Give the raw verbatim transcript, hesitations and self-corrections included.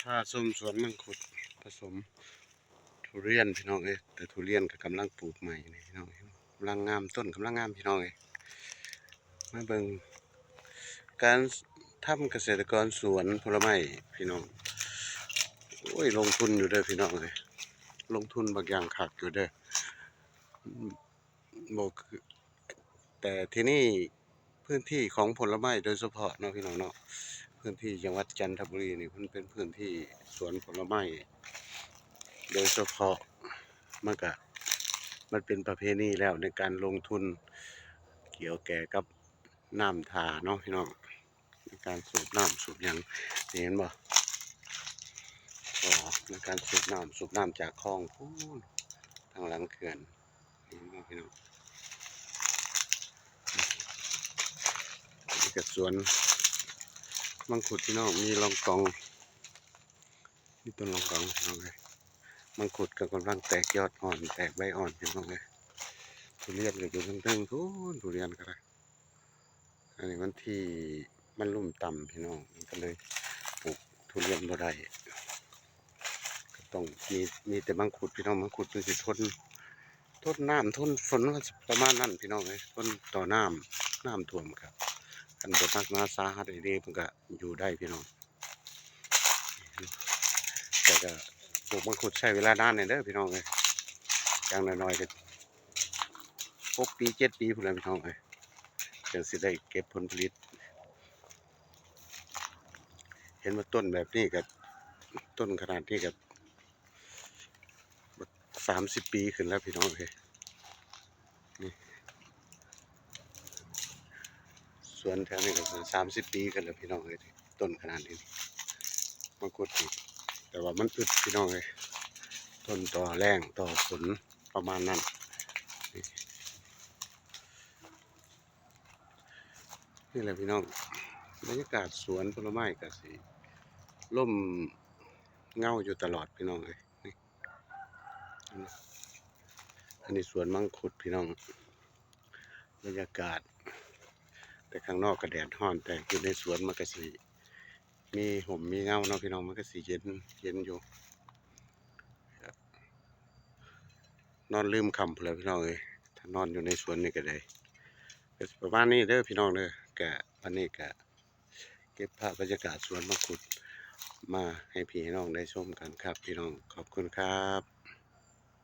พาชมสวนมังคุดผสมทุเรียนพี่น้องเอ้ย แต่ทุเรียนก็กำลังปลูกใหม่นี่พี่น้อง กำลังงาม ต้นกำลังงามพี่น้องเอ้ย มาเบิ่งการทำเกษตรกรสวนผลไม้พี่น้อง โอ้ย ลงทุนอยู่เด้อพี่น้องเอ้ย ลงทุนบางอย่างคักอยู่เด้อ บ่คือ แต่ที่นี่พื้นที่ของผลไม้โดยเฉพาะเนาะพี่น้องเนาะ พื้นที่จังหวัดจันทบุรีนี่มันเป็นพื้นที่สวนผลไม้ โดยเฉพาะ มันก็ มันเป็นประเพณีแล้วในการลงทุนเกี่ยวแก่กับน้ำท่าเนาะพี่น้อง ในการสูบน้ำสูบหยัง เห็นบ่ อ๋อ ในการสูบน้ำสูบน้ำจากคลองพู้น ทางหลังเขื่อน เห็นบ่พี่น้อง นี่ก็สวนมังคุดพี่น้อง มีรองกอง มีต้นรองกองพี่น้องเอ้ย มังคุดก็กำลังแตกยอดอ่อน แตกใบอ่อนพี่น้องเอ้ย ทุเรียนก็อยู่เทิงๆ พู้น ทุเรียนก็ได้ อันนี้มันที่มันลุ่มต่ำพี่น้อง มันก็เลยปลูกทุเรียนบ่ได้ ก็ต้องมี มีแต่มังคุดพี่น้อง มังคุดมันสิทน ทนน้ำ ทนฝน มันสิประมาณนั้นพี่น้องเอ้ย ทนต่อน้ำ น้ำท่วมครับ คันบ่หนักหนาสาหัสอีหลีมันก็อยู่ได้พี่น้อง แต่ก็ปลูกมังคุดใช้เวลานานหน่อยเด้อพี่น้องเอ้ย อย่างน้อยๆก็หกปี เจ็ดปีพู้นแหละพี่น้องเอ้ย จั่งสิได้เก็บผลผลิต เห็นว่าต้นแบบนี้ก็ ต้นขนาดนี้ก็ สามสิบปีขึ้นแล้วพี่น้องเอ้ย นี่ สวนแถวนี้ก็สามสิบปีขึ้นแล้วพี่น้องเอ้ย ต้นขนาดนี้ มังคุดนี่ แต่ว่ามันอึดพี่น้องเอ้ย ทนต่อแล้งต่อฝนประมาณนั้น นี่ นี่แหละพี่น้อง บรรยากาศสวนผลไม้ก็สิร่มเงาอยู่ตลอดพี่น้องเอ้ย นี่ อันนี้สวนมังคุดพี่น้อง บรรยากาศ แต่ข้างนอกก็แดดร้อน แต่อยู่ในสวนมันก็สิมีร่มมีเงาเนาะพี่น้อง มันก็สิเย็น เย็นอยู่ นอนลืมค่ำพู้นแหละพี่น้องเอ้ย ถ้านอนอยู่ในสวนนี่ก็ได้ ก็สิประมาณนี้เด้อพี่น้องเด้อ ก็วันนี้ก็เก็บภาพบรรยากาศสวนมังคุดมาให้พี่ให้น้องได้ชมกันครับพี่น้อง ขอบคุณครับ